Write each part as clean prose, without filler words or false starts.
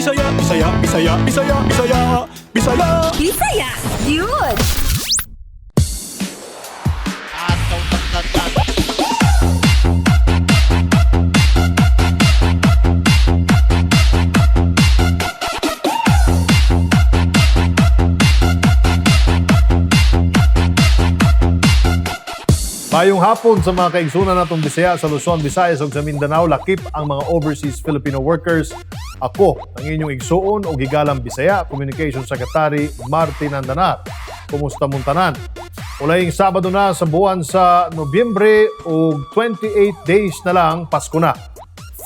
Bisaya, Bisaya, Bisaya, Bisaya, Bisaya, Bisaya. Bisaya, gyud! Mayong hapon sa mga kaigsunan natong Bisaya sa Luzon, Visayas ug sa Mindanao, lakip ang mga overseas Filipino workers. Ako ang inyong igsuon o gigalang Bisaya, Communication Secretary Martin Andanar. Kumusta mong tanan? Ulaying Sabado na sa buwan sa Nobyembre ug 28 days na lang Pasko na.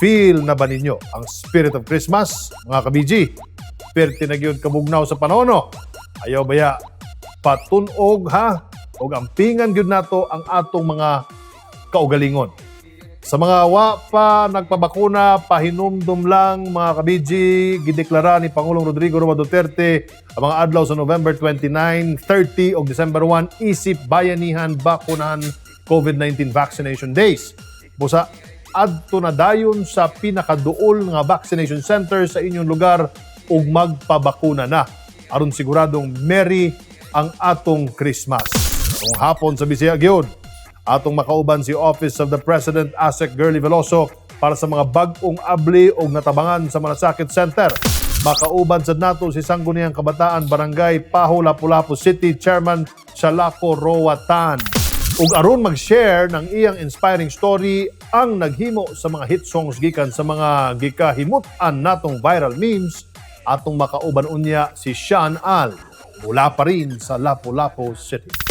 Feel na ba ninyo ang spirit of Christmas, mga kabiji? Perti na gyud kabugnaw sa panono. Ayaw baya patunog ha og ampingan gyud nato ang atong mga kaugalingon. Sa mga wa pa nagpabakuna, pahinumdum lang, mga kabiji, gideklara ni Pangulong Rodrigo Roa Duterte ang mga adlaw sa November 29, 30 ug December 1 isip bayanihan bakunahan COVID-19 vaccination days. Busa adto na dayon sa pinakaduol nga vaccination center sa inyong lugar ug magpabakuna na aron siguradong merry ang atong Christmas. Kung hapon sa Bisaya gyud, atong makauban si Office of the President Asec Girlie Veloso para sa mga bag-ong abli o natabangan sa Malasakit Center. Makauban sad nato si Sangguniang Kabataan Barangay Paho, Lapu-Lapu City Chairman Chalaco Roatan. Ug aron mag-share ng iyang inspiring story ang naghimo sa mga hit songs gikan sa mga gikahimut-an natong viral memes, atong makauban unya si Sean Al mula pa rin sa Lapu-Lapu City.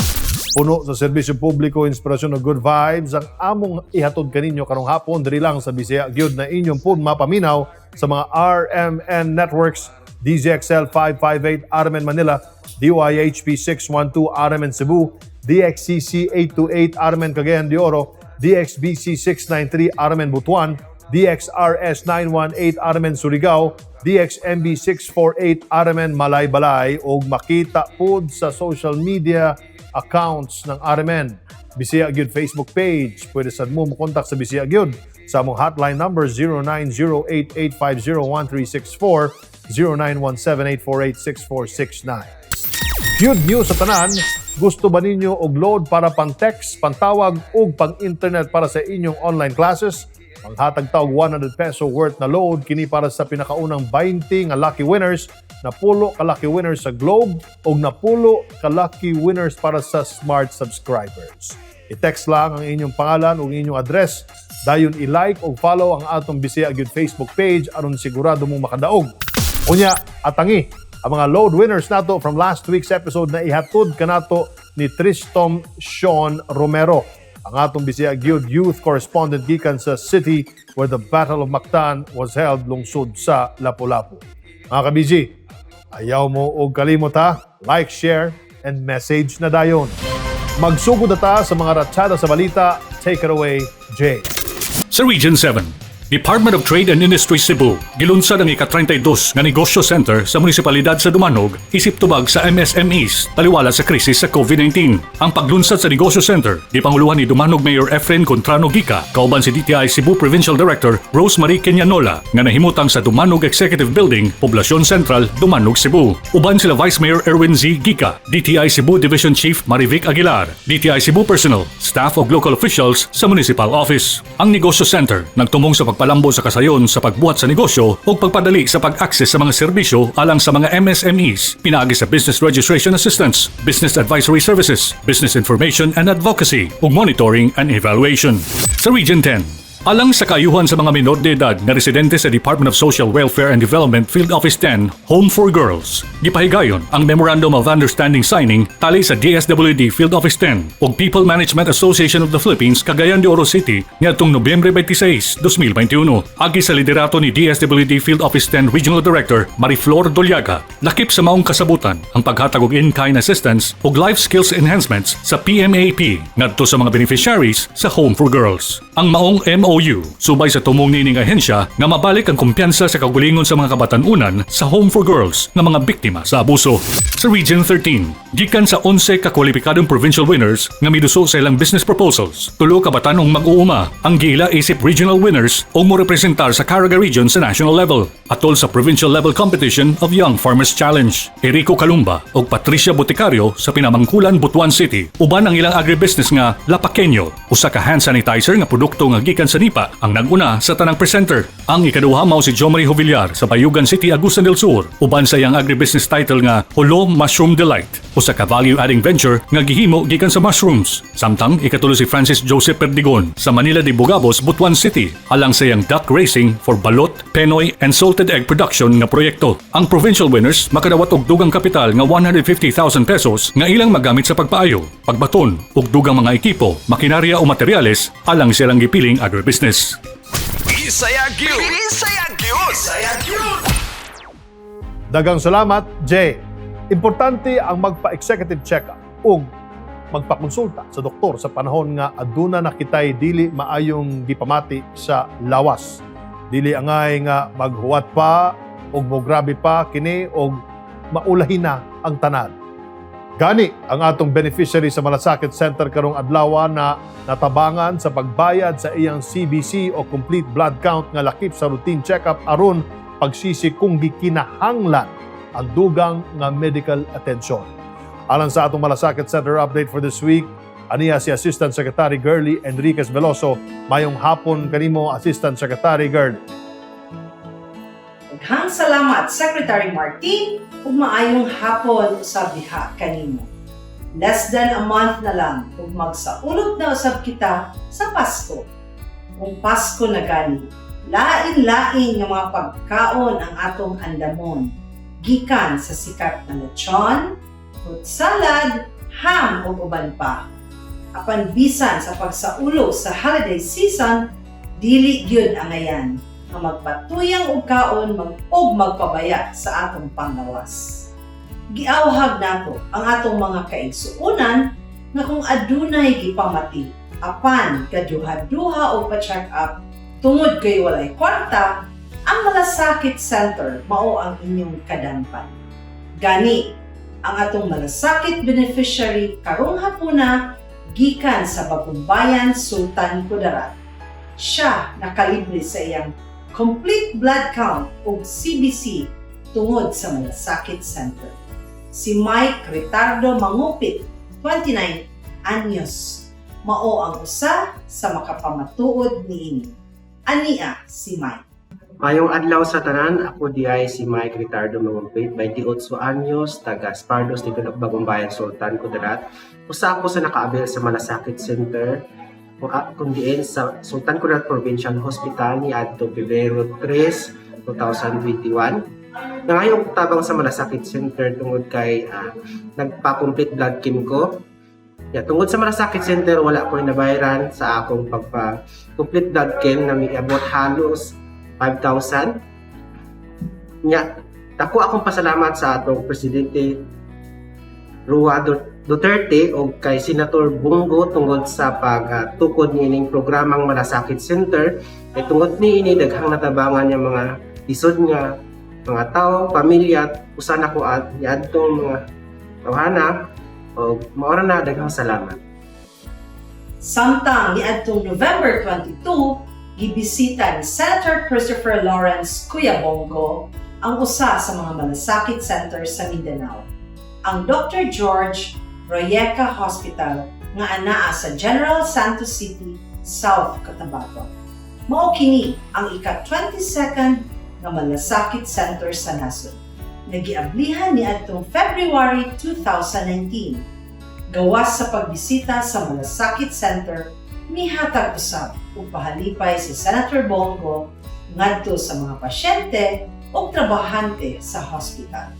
Puno sa serbisyo publiko, inspirasyon ug good vibes ang among ihatod kaninyo karong hapon diri lang sa Bisaya gyud na inyong pud mapaminaw sa mga RMN networks: DZXL 558 RMN Manila, DYHP 612 RMN Cebu, DXCC 828 RMN Cagayan de Oro, DXBC 693 RMN Butuan, DXRS 918 RMN Surigao, DXMB 648 RMN Malaybalay ug makita pod sa social media accounts ng RMN. Bisaya Gyud Facebook page. Pwede sad mo mokontak sa Bisaya Gyud sa among hotline number 0908-850-1364, 0917-848-6469. Good news sa tanan, gusto ba ninyo og load para pang-text, pantawag ug pang-internet para sa inyong online classes? Manghatag ta og 100 peso worth na load kini para sa pinakaunang 20 nga lucky winners, napulo ka lucky winners sa Globe ug napulo ka lucky winners para sa Smart subscribers. I-text lang ang inyong pangalan ug inyong address. Dayon i-like ug follow ang atong Bisaya Gyud Facebook page aron sigurado mong makadaog. Unya, atangi ang mga load winners nato from last week's episode na ihatod kanato ni Tristom Sean Romero, ang atong Bisaya Gyud youth correspondent gikan sa city where the Battle of Mactan was held, lungsod sa Lapu-Lapu. Mga kabiji, ayaw mo og kalimot ha, like, share, and message na dayon. Magsugod na ta sa mga ratsada sa balita. Take it away, Jay. Sa Region 7, Department of Trade and Industry Cebu, gilunsad ang ika-32 nga negosyo center sa munisipalidad sa Dumanog isip tubag sa MSMEs taliwala sa krisis sa COVID-19. Ang paglunsad sa negosyo center gipanguluhan ni Dumanog Mayor Efren Contrano Gica kauban si DTI Cebu Provincial Director Rosemarie Kenyanola nga nahimutang sa Dumanog Executive Building, Poblacion Central, Dumanog, Cebu. Uban sila Vice Mayor Erwin Z. Gica, DTI Cebu Division Chief Marivic Aguilar, DTI Cebu personnel, staff ug local officials sa municipal office. Ang negosyo center nagtumong sa pagpalambo sa kasayon sa pagbuhat sa negosyo ug pagpadali sa pag-access sa mga serbisyo alang sa mga MSMEs pinaagi sa business registration assistance, business advisory services, business information and advocacy, ug monitoring and evaluation. Sa Region 10, alang sa kaayuhan sa mga minor de edad nga residente sa Department of Social Welfare and Development Field Office 10, Home for Girls, gipahigayon ang Memorandum of Understanding signing tali sa DSWD Field Office 10 ug People Management Association of the Philippines Cagayan de Oro City niadtong Nobyembre 26, 2021. Agi sa liderato ni DSWD Field Office 10 Regional Director Mariflor Doliaga, lakip sa maong kasabutan ang paghatag og in-kind assistance ug life skills enhancements sa PMAP ngadto sa mga beneficiaries sa Home for Girls. Ang maong MOU subay sa tumong nining ahensya nga mabalik ang kumpiyansa sa kaugalingon sa mga kabatan-unan sa Home for Girls nga mga biktima sa abuso. Sa Region 13, Gikan sa 11 ka kwalipikadong provincial winners nga miduso sa ilang business proposals, 3 ka batan-ong mag-uuma ang giila isip regional winners o mo representar sa Caraga Region sa national level atol sa provincial level competition of Young Farmers Challenge. Erico Calumba ug Patricia Boticario sa Pinamangkulan, Butuan City, uban ang ilang agribusiness nga La Paqueño, usa ka hand sanitizer nga produkto nga gikan sa nipa, ang nag-una sa tanang presenter. Ang ikaduha mao si Jomari Jovillar sa Bayugan City, Agusan del Sur, uban sa iyang agribusiness title nga Holo Mushroom Delight, usa ka value-adding venture nga gihimo gikan sa mushrooms. Samtang ikatulo si Francis Joseph Perdigon sa Manila de Bugabos, Butuan City, alang sa iyang duck racing for balot, penoy and salted egg production nga proyekto. Ang provincial winners makadawat og dugang kapital nga ₱150,000 nga ilang magamit sa pagpaayo, pagbaton ug dugang mga ekipo, makinarya o materyales alang sa ilang gipiling agribusiness. Bisaya gyud. Bisaya gyud. Bisaya gyud. Daghang salamat, Jay. Importante ang magpa-executive check-up ug magpakonsulta sa doktor sa panahon nga aduna na kitay dili maayong gipamati sa lawas. Dili angay nga maghuwat pa ug mograbe pa kini og maulahi na ang tanan. Gani ang atong beneficiary sa Malasakit Center karong adlaw na natabangan sa pagbayad sa iyang CBC o complete blood count nga lakip sa routine check-up aron pagsisi kung gikinahanglan ang dugang nga medical attention. Alang sa atong Malasakit Center update for this week, aniya si Assistant Secretary Girlie Enriquez Veloso. Mayong hapon kanimo, Assistant Secretary Girlie. Daghang salamat, Secretary Martin, ug maayong hapon usab diha kanimo. Less than a month na lang ug magsaulog na usab kita sa Pasko. Kung Pasko na gani, lain-lain nga mga pagkaon ang atong andamon. Gikan sa sikat na lechon, fruit salad, ham ug uban pa. Apan bisan sa pagsaulog sa holiday season, dili gyud angayan nga magpatuyang og kaon ug magpabaya sa atong panglawas. Giawhag nato ang atong mga kaigsuonan nga kung adunay gipamati apan kaduha-duha og pa-check up tungod kay walay kwarta, ang Malasakit Center mao ang inyong kadampan. Gani, ang atong Malasakit beneficiary karong hapuna gikan sa Bagumbayan, Sultan Kudarat. Siya nakalibre sa iyang complete blood count ug CBC tungod sa Malasakit Center. Si Mike Ritardo Mangupit, 29 anyos, mao ang usa sa makapamatuod niini. Ania si Mike. Mayong adlaw sa tanan, ako diay si Mike Ricardo Mangumpit, 28 anyos, taga Espardos, Dipilok, Bagumbayan, Sultan Kudarat. Usa ako sa naka-avail sa Malasakit Center, kung diin sa Sultan Kudarat Provincial Hospital ni adto Pebrero 3, 2021. Nangayo og tabang sa Malasakit Center tungod kay nagpa-complete blood chem ko. Ya, tungod sa Malasakit Center, wala ko nabayaran sa akong pagpa-complete blood chem na miabot halos 5,000. Nya, dako akong pasalamat sa atong Presidente Rua Duterte o kay Senator Bong Go tungod sa pagtukod niining programang Malasakit Center. Kay tungod niini, daghang natabangan nga mga lisod nga mga tao, pamilya, usa na ko at niadtong mga tawhana o mao ra na, daghang salamat. Samtang niadtong November 22, gibisita ni Senator Christopher Lawrence Kuya Bong Go ang usa sa mga malasakit center sa Mindanao, ang Dr. George Royeca Hospital nga anaa sa General Santos City, South Cotabato. Mao kini ang ika-22nd nga malasakit center sa nasod. Nagiablihan niadtong February 2019. Gawas sa pagbisita sa Malasakit Center, mihatag usab ug pahalipay si Senator Bong Go ngadto sa mga pasyente ug trabahante sa hospital.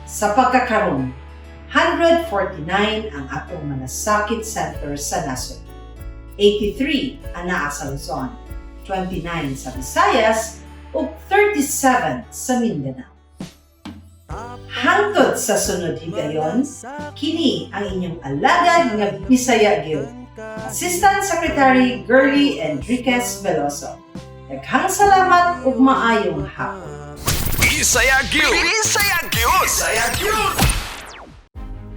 Sa pagkakaron, 149 ang atong Malasakit Center sa nasod. 83 anaa sa Luzon, 29 sa Visayas ug 37 sa Mindanao. Hangtod sa sunod higayon, kini ang inyong alagad nga Bisaya gyud, Assistant Secretary Girlie Enriquez Veloso. Daghang salamat ug maayong hapon. Bisaya gyud. Bisaya gyud. Bisaya gyud.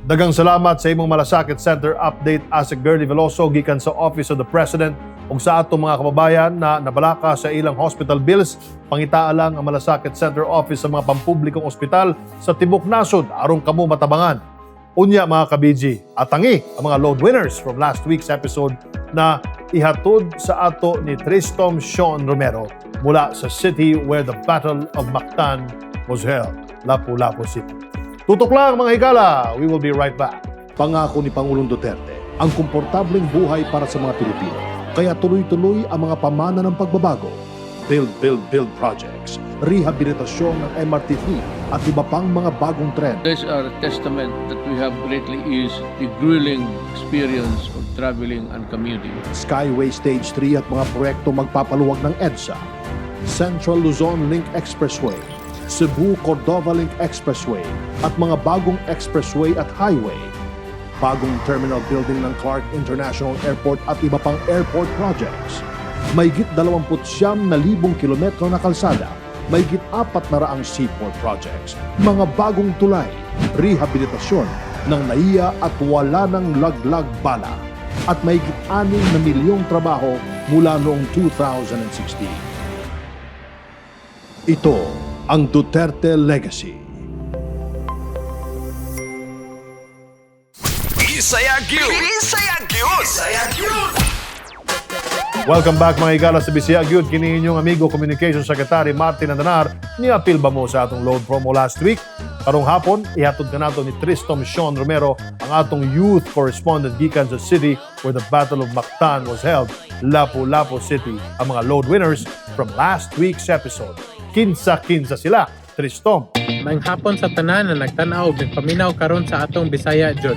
Daghang salamat sa imong Malasakit Center update, Asec Girlie Veloso, gikan sa Office of the President. Ug sa atong mga kababayan na nabalaka sa ilang hospital bills, pangitaa lang ang Malasakit Center office sa mga pampublikong ospital sa tibok nasod aron kamo matabangan. Unya, mga ka-BG, atangi ang mga load winners from last week's episode na ihatod sa ato ni Tristom Sean Romero mula sa city where the Battle of Mactan was held, Lapu-Lapu City. Tutok lang, mga higala, we will be right back. Pangako ni Pangulong Duterte ang komportableng buhay para sa mga Pilipino. Kaya tuloy-tuloy ang mga pamana ng pagbabago. Build, build, build projects, rehabilitasyon ng MRT3 at iba pang mga bagong trend. These are a testament that we have greatly eased the grueling experience of traveling and commuting. Skyway Stage 3 at mga proyekto magpapaluwag ng EDSA, Central Luzon Link Expressway, Cebu-Cordova Link Expressway at mga bagong expressway at highway, bagong terminal building ng Clark International Airport at iba pang airport projects, mahigit 29,000 kilometro na kalsada, mahigit 400 seaport projects, mga bagong tulay, rehabilitasyon ng NAIA at wala ng laglag bala, at mahigit 6 na milyong trabaho mula noong 2016. Ito ang Duterte Legacy. Bisaya gyud. Bisaya gyud. Bisaya gyud. Welcome back, mga higala, sa Bisaya Gyud. Kini inyong amigo, Communication Secretary Martin Andanar. Niapil ba mo sa atong load promo last week? Karong hapon, ihatod kanato ni Tristom Sean Romero, ang atong youth correspondent gikan sa city where the Battle of Mactan was held, Lapu-Lapu City, ang mga load winners from last week's episode. Kinsa-kinsa sila, Tristom? Maayong hapon sa tanan na nagtan-aw ug nagpaminaw karon sa atong Bisaya Jud.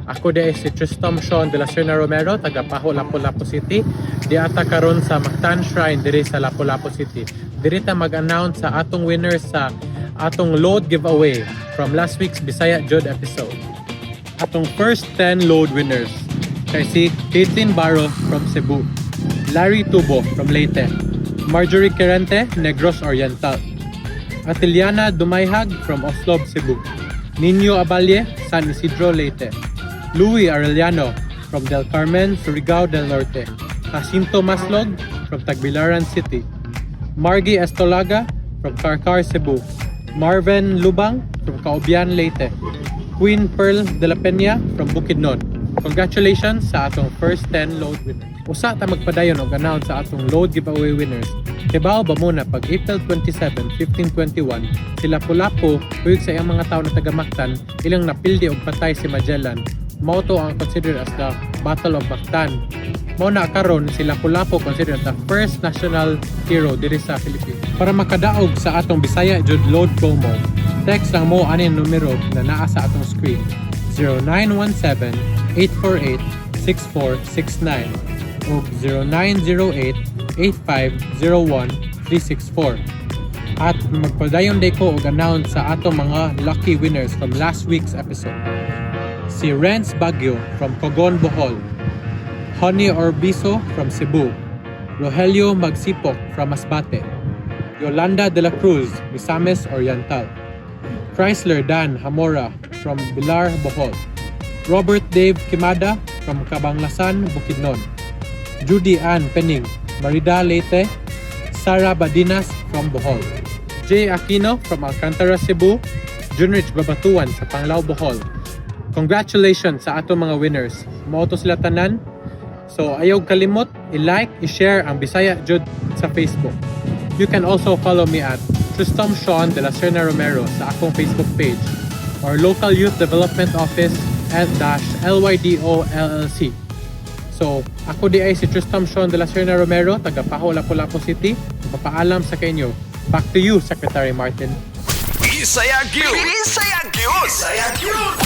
Ako di si Tristom Sean de la Serna Romero, taga Paho, Lapu-Lapu City. Di ata karon sa Mactan Shrine diri sa Lapu-Lapu City. Diri ta mag-announce sa atong winners sa atong load giveaway from last week's Bisaya Jud episode. Atong first 10 load winners kay si Caitlin Barro from Cebu, Larry Tubo from Leyte, Marjorie Querente, Negros Oriental, Atiliana Dumayhag from Oslob, Cebu, Nino Aballe, San Isidro, Leyte, Louis Arellano from Del Carmen, Surigao del Norte, Jacinto Maslog from Tagbilaran City, Margie Estolaga from Carcar, Cebu, Marvin Lubang from Caubian, Leyte, Queen Pearl de la Peña from Bukidnon. Congratulations sa atong first 10 load winners. Usa ta magpadayon og announce sa atong load giveaway winners. Kibaw ba mo na pag April 27, 1521, si Lapu-Lapu huyog sa iyang mga tawo na taga Mactan, ilang napildi og patay si Magellan. Mao to ang considered as the Battle of Mactan. Mao na karon si Lapu-Lapu considered as the first national hero diri sa Philippines. Para makadaog sa atong Bisaya Jud load promo, text lang mo ani numero na naa sa atong screen: 0917-848-6469 o 0908-8501-364. At magpadayon day ko og announce sa atong mga lucky winners from last week's episode. Si Renz Baguio from Cogon, Bohol, Honey Orbiso from Cebu, Rogelio Magsipok from Masbate, Yolanda de la Cruz, Misamis Oriental, Chrysler Dan Hamora from Bilar, Bohol, Robert Dave Kimada from Cabanglasan, Bukidnon, Judy Ann Pening, Marida, Leyte, Sarah Badinas from Bohol, Jay Aquino from Alcantara, Cebu, Junrich Babatuan sa Panglao, Bohol. Congratulations sa ato mga winners. Mao to sila tanan. So ayaw kalimot i-like, i-share ang Bisaya Jud sa Facebook. You can also follow me at Tristom Sean de la Serna Romero sa akong Facebook page or Local Youth Development Office L-LYDO LLC. So, ako di ay si Tristam Sean de la Serna Romero, taga Paho, Lapu-Lapu City. Magpapaalam sa inyo. Back to you, Secretary Martin. Bisaya gyud. Bisaya gyud. Bisaya gyud.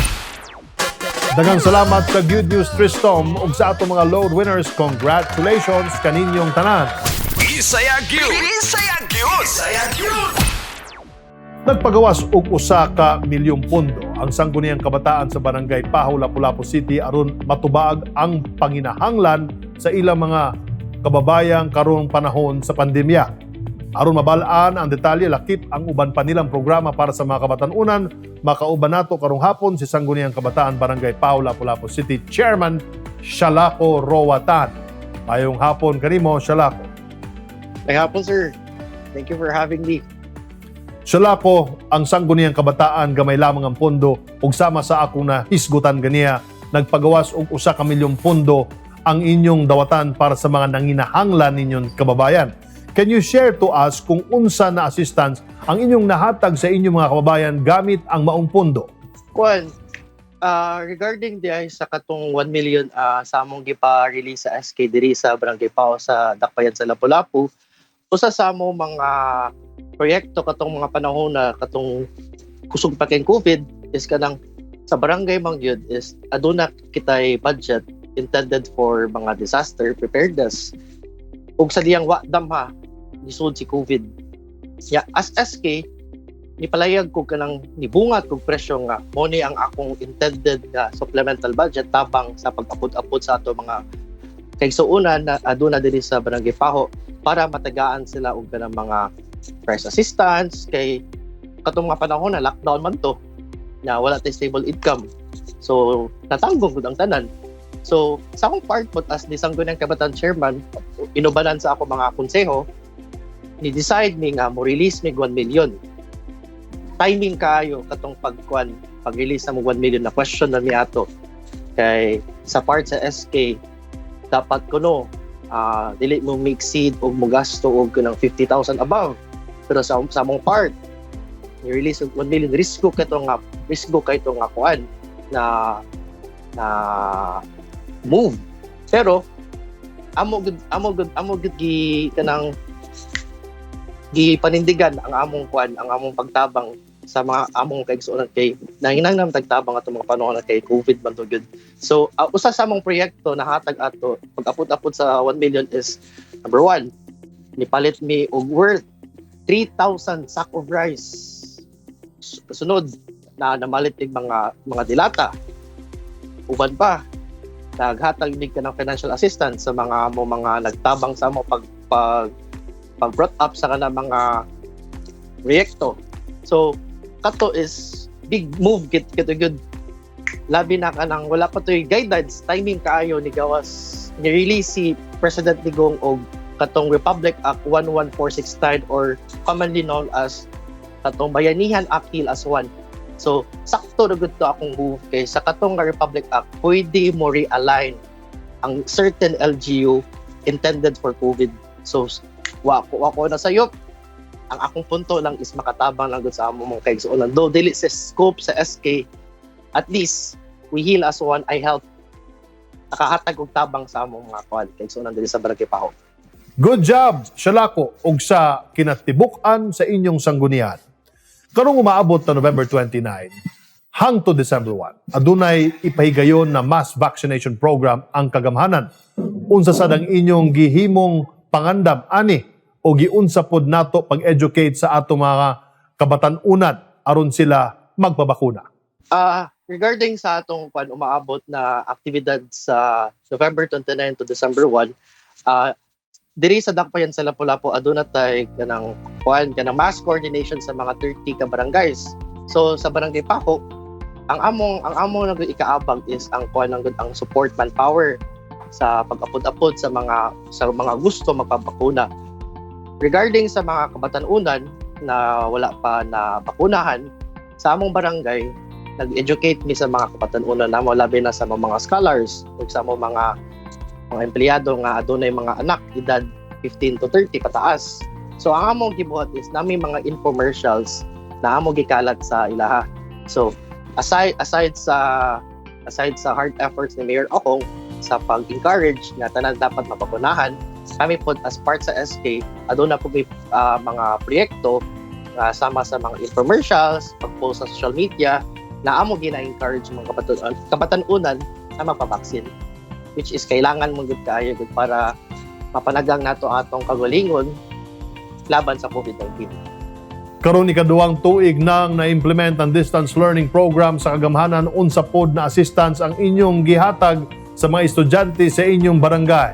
Daghang salamat sa good news, Tristom, ug sa atong mga load winners. Congratulations kaninyong tanan. Bisaya gyud. Bisaya gyud. Bisaya gyud. Nagpagawas og 1 ka milyong pondo ang Sangguniang Kabataan sa Barangay Paho, Lapu-Lapu City aron matubag ang panginahanglan sa ilang mga kababayan karong panahon sa pandemya. Aron mabal-an ang detalye lakip ang uban pa nilang programa para sa mga kabatan-unan, makauban nato karong hapon si Sangguniang Kabataan Barangay Paho, Lapu-Lapu City Chairman Shalako Rowatan. Maayong hapon kanimo, Shalako. May hapon, sir. Thank you for having me. Shalako, ang Sangguniang Kabataan gamay lamang ang pondo ug sama sa akong nahisgutan ganiya, nagpagawas og 1 ka milyong pondo ang inyong dawatan para sa mga nanginahanglan ninyong kababayan. Can you share to us kung unsa na assistance ang inyong nahatag sa inyong mga kababayan gamit ang maong pondo? Kwan, regarding diay sa katong 1 million sa among gipa-release sa SK diri sa Barangay Paho sa Dakbayan sa Lapu-Lapu, usa sa amo mga proyekto katong mga panahon na katong kusog pa kay COVID is kanang sa barangay man gyud is aduna kitay budget intended for mga disaster preparedness. Ug sa diyang wa damha nisud si COVID. Ya, as SK nipalayag ko kanang nibungat kog presyo nga mo ni ang akong intended nga supplemental budget tabang sa pag-apod-apod sa ato mga kaigsuonan na aduna diri sa Barangay Paho para matagaan sila og kanang mga price assistance kay katong mga panahon na lockdown man to na wala tay stable income, so natanggong gud ang tanan. So sa akong part po as ni Sangguniang Kabataan chairman, inubanan sa ako mga konseho, ni decide mi nga mo release mi 1 million. Timing kaayo katong pagkuan, pag-release na mo 1 million, na question na mi ato kay sa part sa SK dapat kuno dili mo exceed og mogasto og kanang 50,000 above, pero sa among part ni-release og 1 million, risgo kay nga kuan na na move. Pero amo gud gi kanang gipanindigan ang among kuan, ang among pagtabang sa mga among kaigsuonan kay nanginahanglan tagtabang atong mga panahon na kay COVID man to gyud. So usa sa among proyekto na hatag ato pag-apod-apod sa 1 million is number one, nipalit mi og worth 3,000 sack of rice. Sunod na namalit mig mga dilata. Uban pa, naghatag mig kanang financial assistance sa mga mo mga nagtabang sa amo pag brought up sa kanang mga proyekto. So kato is big move git kito gyud, labi na kanang wala pa to'y guidance. Timing kaayo ni gawas ni-release si President Digong og katong Republic Act 11469 or commonly known as katong Bayanihan Act Heal as One. So sakto ra gud to akong move kay sa katong nga Republic Act pwede mo realign ang certain LGU intended for COVID. So wa ko na sayop. Ang akong punto lang is makatabang lang gud sa amo mong kaigsuonan. Though dili sa scope sa SK, at least we heal as one. I help nakahatag og tabang sa among mga kuan kaigsuonan diri sa Barangay Paho. Good job, Shalako, ug sa kinatibuk-an sa inyong sanggunian. Karong umaabot na November 29, hangtod December 1, adunay ipahigayon na mass vaccination program ang kagamhanan. Unsa sad ang inyong gihimong pangandam ani o giunsa pod nato pag-educate sa ato mga kabatan-unan aron sila magpabakuna? Regarding sa atong kwan umaabot na aktibidad sa November 29 to December 1, diri sa Dakbayan sa Lapu-Lapu aduna tay kanang kuan kanang mass coordination sa mga 30 ka barangays. So sa Barangay Paho, ang among nag ikaabag is ang kuan ang ang support manpower sa pag-apod-apod sa mga gusto magpabakuna. Regarding sa mga kabatan-unan na wala pa na bakunahan, sa among barangay nag-educate mi sa mga kabatan-unan namo, labi na sa mga scholars ug sa among mga empleyado nga adunay mga anak edad 15 to 30 pataas. So ang among gibuhat is nami mga infomercials na among gikalat sa ilaha. So aside aside sa hard efforts ni Mayor Akong sa pag-encourage nga tanan dapat mabakunahan, kami po as part sa SK aduna po may mga proyekto sama sa mga infomercials, pag-post sa social media na amo gina-encourage mga kabatan-unan na magpabaksin, which is kailangan mo gud kaayo gud para mapanagang nato atong kagalingon laban sa COVID-19. Karon ikaduhang tuig nang na-implement ang distance learning program sa kagamhanan, unsa pod na assistance ang inyong gihatag sa mga estudyante sa inyong barangay?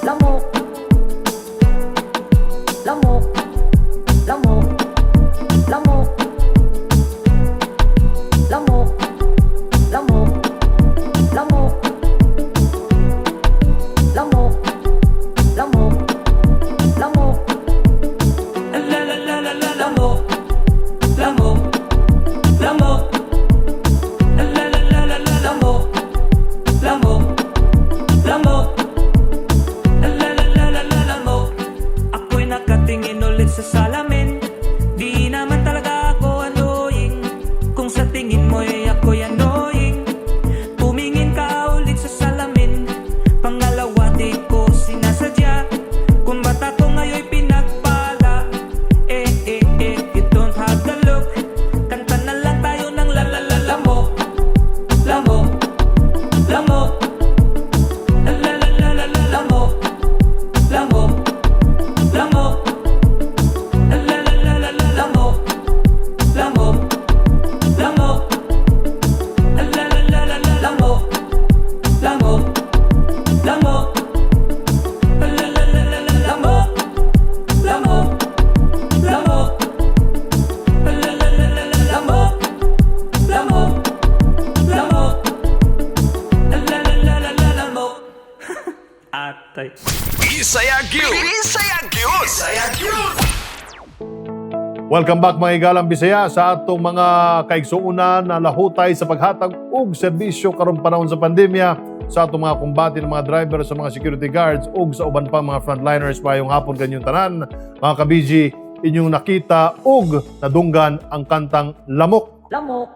Welcome back, mga higalang Bisaya, sa atong mga kaigsuonan na lahutay sa paghatag og serbisyo karong panahon sa pandemya, sa atong mga kumbate ng mga driver, sa mga security guards ug sa uban pa mga frontliners. Maayong hapon kaninyong tanan. Mga kabiji, inyong nakita ug nadunggan ang kantang "Lamok." Lamok.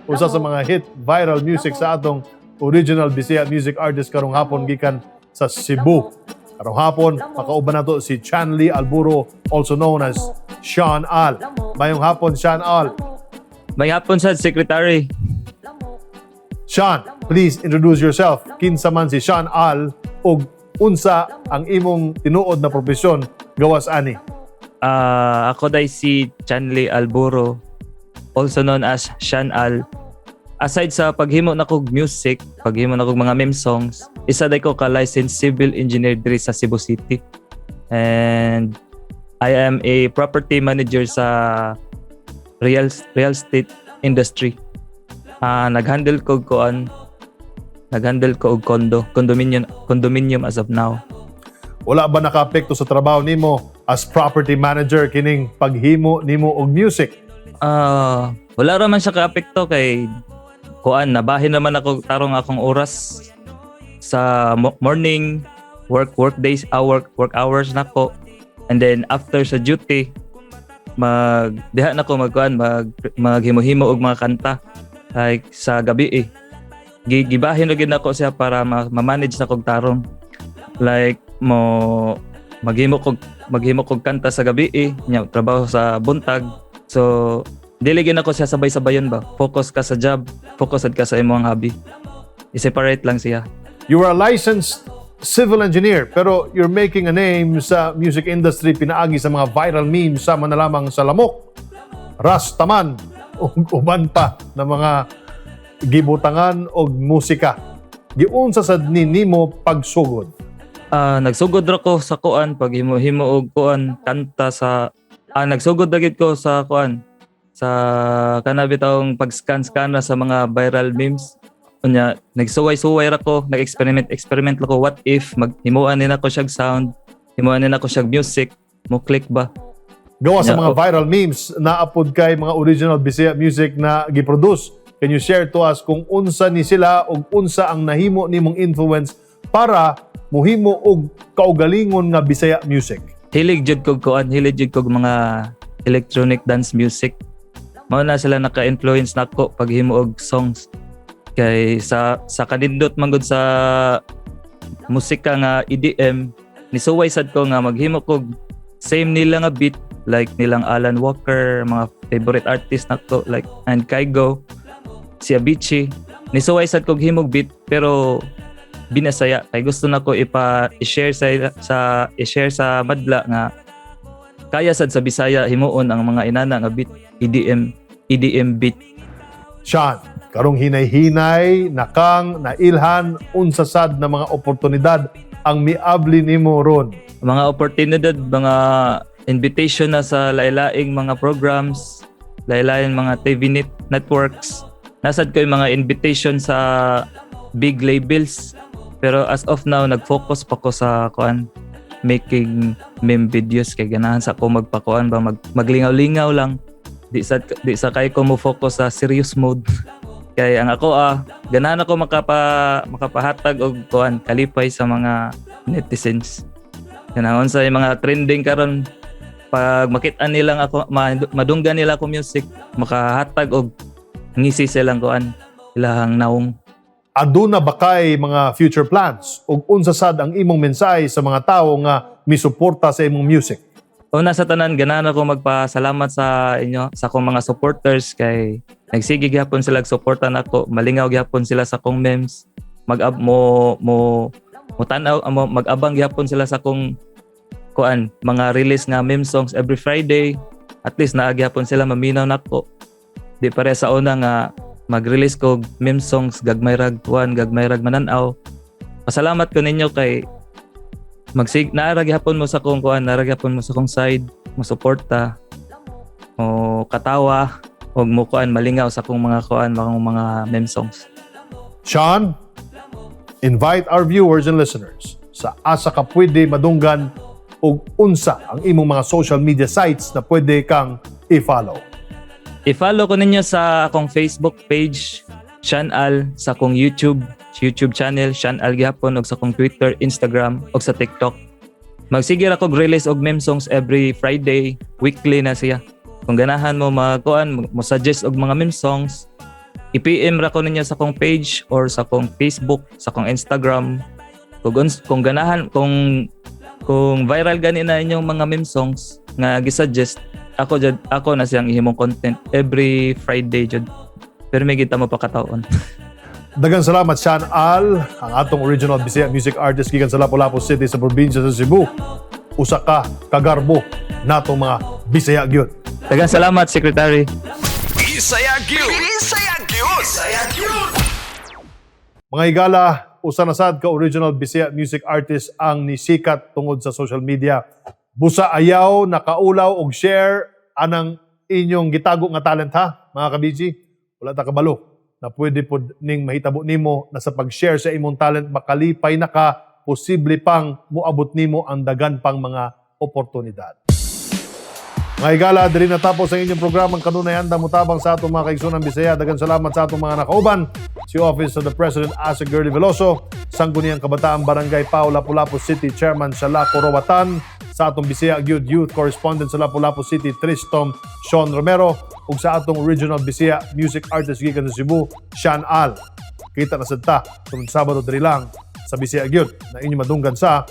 Usa sa mga hit viral music sa atong original Bisaya music artist karong hapon gikan sa Cebu. Karong hapon, makauban nato si Chanley Alburo, also known as Sean Al. Maayong hapon, Sean Al. Maayong hapon sa, Secretary. Sean, please introduce yourself. Kinsa man si Sean Al ug unsa ang imong tinuod na propesyon gawas ani? Ako diay si Chanley Alburo, also known as Sean Al. Aside sa paghimo na kog music, paghimo na kog mga meme songs, isa diay ko ka licensed civil engineer diri sa Cebu City. And I am a property manager sa real estate industry. Nag-handle ko og condominium as of now. Wala ba nakaapekto sa trabaho nimo as property manager kining paghimo nimo og music? Wala ra man siya kaapekto kay kuan, nabahin naman ako tarong akong oras sa morning work work days, work work hours nako, and then after sa duty, mag diha na ko magkuan, maghimo-himo og mga kanta like sa gabi eh. Gibahin ra gyud nako siya para ma-manage na kog tarong, like mo maghimo kog kanta sa gabi eh, nya trabaho sa buntag. So dili gyud nako siya sabay-sabayon ba. Focus ka sa job, focus sad ka sa imong hobby, i-separate lang siya. You are a licensed civil engineer pero you're making a name sa music industry pinaagi sa mga viral memes sama na lamang sa "Lamok", "Rastaman", ug uban pa na mga gibutangan og musika. Giunsa sad ni nimo pagsugod? Nagsugod ra ko sa kuan, paghimo-himo og kuan, kanta sa nagsugod ra gid ko sa kuan, sa kana bitawng pag-scan-scan na sa mga viral memes. Unya nagsuway-suway ra ko, nag-experiment experiment ra ko, what if maghimuan ni nako siyag sound, himuan ni nako siyag music, mo click ba? Gawa sa mga oh. viral memes, naa pod kay mga original Bisaya music na giproduce. Can you share to us kung unsa ni sila ug unsa ang nahimo nimong influence para muhimo og kaugalingon nga Bisaya music? Hilig jud kog kuan, hilig jud kog mga electronic dance music. Mao na sila naka-influence nako paghimo og songs. Kay sa kanindot man gud sa musika nga EDM, nisuway sad ko nga maghimo kog same nila nga beat, like nilang Alan Walker, mga favorite artist nako like and Kygo, si Avicii. Nisuway sad kog himog beat pero binasaya kay gusto nako ipa i-share sa i-share sa madla nga kaya sad sa Bisaya himuon ang mga inana nga beat, EDM EDM beat. Sean, karong hinay-hinay, nakang, nailhan, unsa sad na mga oportunidad ang miabli nimo ron? Mga oportunidad, mga invitation na sa lailaing mga programs, lailaing mga TV networks. Nasad ko yung mga invitation sa big labels. Pero as of now, nag-focus pa ko sa kuan, making meme videos, kay ganahan sa ako magpakuan ba, maglingaw-lingaw lang. Di sa kay ko mo focus sa serious mode. Kay ang ako ganahan ako makapahatag og kuan, kalipay sa mga netizens. Kanang sa mga trending karon, pag makita nilang ako, madunggan nila ako music, makahatag og ngisi silang kuan, ilahang naong. Aduna ba kay mga future plans ug unsa sad ang imong mensahe sa mga tawo nga misuporta sa imong music? Una sa tanan, ganahan ako magpasalamat sa inyo, sa akong mga supporters, kay nagsige gyapon sila suporta nako, malingaw gyapon sila sa akong memes, mag mo mo mo tan-aw mo, mag-abang gyapon sila sa akong kuan, mga release nga meme songs every Friday. At least naa gyapon sila maminaw nako. Di pare sa una nga mag-release ko meme songs, gagmay rag kuan, gagmay rag manan-aw. Pasalamat ko ninyo kay magsig naa gyapon mo sa akong kuan, naa gyapon mo sa akong side, mo suporta, mo katawa ug mo kuan, malingaw sa akong mga kuan, mga meme songs. Sean, invite our viewers and listeners sa asa ka pwede madunggan Ug unsa ang imong mga social media sites na pwede kang i-follow? I-follow ko ninyo sa akong Facebook page, Sean Al, sa akong YouTube YouTube channel, Sean Al gihapon, ug sa akong Twitter, Instagram, ug sa TikTok. Magsige ra kog release og meme songs every Friday, weekly na siya. Kung ganahan mo magkuan, mo suggest og mga meme songs, i-PM ra ko ninyo sa akong page or sa akong Facebook, sa akong Instagram. Kung ganahan, kung viral gani na inyong mga meme songs nga gisuggest, ako jud, ako na siyang ihimong content every Friday jud. Pero may kita mo pa kataon. Daghang salamat, Sean Al, ang atong original Bisaya music artist gikan sa Lapu-Lapu City sa probinsya sa Cebu. Usa ka kagarbo natong mga Bisaya gyud. Daghang salamat, Secretary. Bisaya gyud. Bisaya gyud. Bisaya gyud. Mga higala, usa na sad ka original Bisaya music artist ang nisikat tungod sa social media. Busa ayaw nakaulaw og share anang inyong gitago nga talent ha, mga kabiji. Wala ta kabalo na pwede pod ning mahitabo nimo na sa pag-share sa imong talent makalipay na ka, posible pang moabot nimo ang dagan pang mga oportunidad. Mga higala, diri natapos ang inyong programang kanunay handang mutabang sa atong mga kaigsunan Bisaya. Daghang salamat sa atong mga nakauban. Si Office of the President Asa Girlie Veloso, Sangguniang Kabataan Barangay Pao, Lapu-Lapu City Chairman Shalako Robatan, sa atong Bisaya Gyud Youth Correspondent sa Lapu-Lapu City Tristom Sean Romero, ug sa atong Original Bisaya Music Artist gikan sa Cebu, Sean Al. Kita na sad ta sunod Sabado diri lang sa Bisaya Gyud na inyo madunggan sa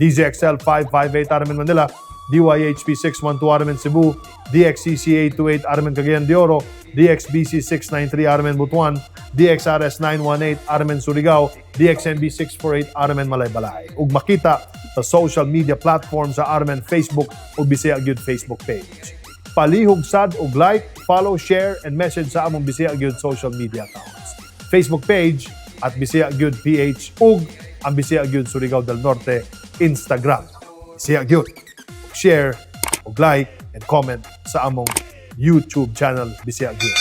DZXL 558 RMN Manila, DYHP 612 RMN Cebu, DXCC 828 RMN Cagayan de Oro, DXBC 693 RMN Butuan, DXRS 918 RMN Surigao, DXMB 648 RMN Malaybalay. Ug makita sa social media platform sa RMN Facebook o Bisaya Gyud Facebook page. Palihog sad og like, follow, share, and message sa among Bisaya Gyud social media accounts. Facebook page at Bisaya Gyud PH ug ang Bisaya Gyud Surigao del Norte Instagram. Bisaya Gyud. Share, ug like, and comment sa among YouTube channel Bisaya Gyud.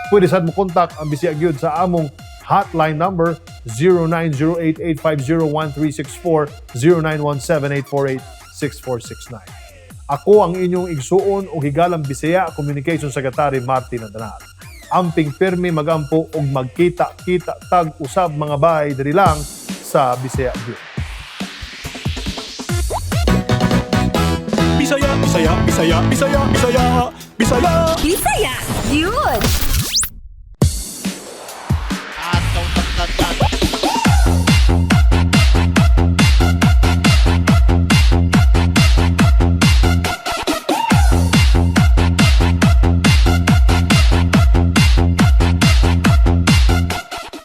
Pwede sad mo contact ang Bisaya Gyud sa among hotline number 0908-850-1364, 0917-848-6469. Ako ang inyong igsuon o higalang Bisaya Communication Secretary Martin Andanal. Amping pirmi, magampo og magkita-kita tag usab, mga bay, diri lang sa Bisaya Gyud. Bisaya, Bisaya, Bisaya, Bisaya, Bisaya, Bisaya. Bisaya, yun!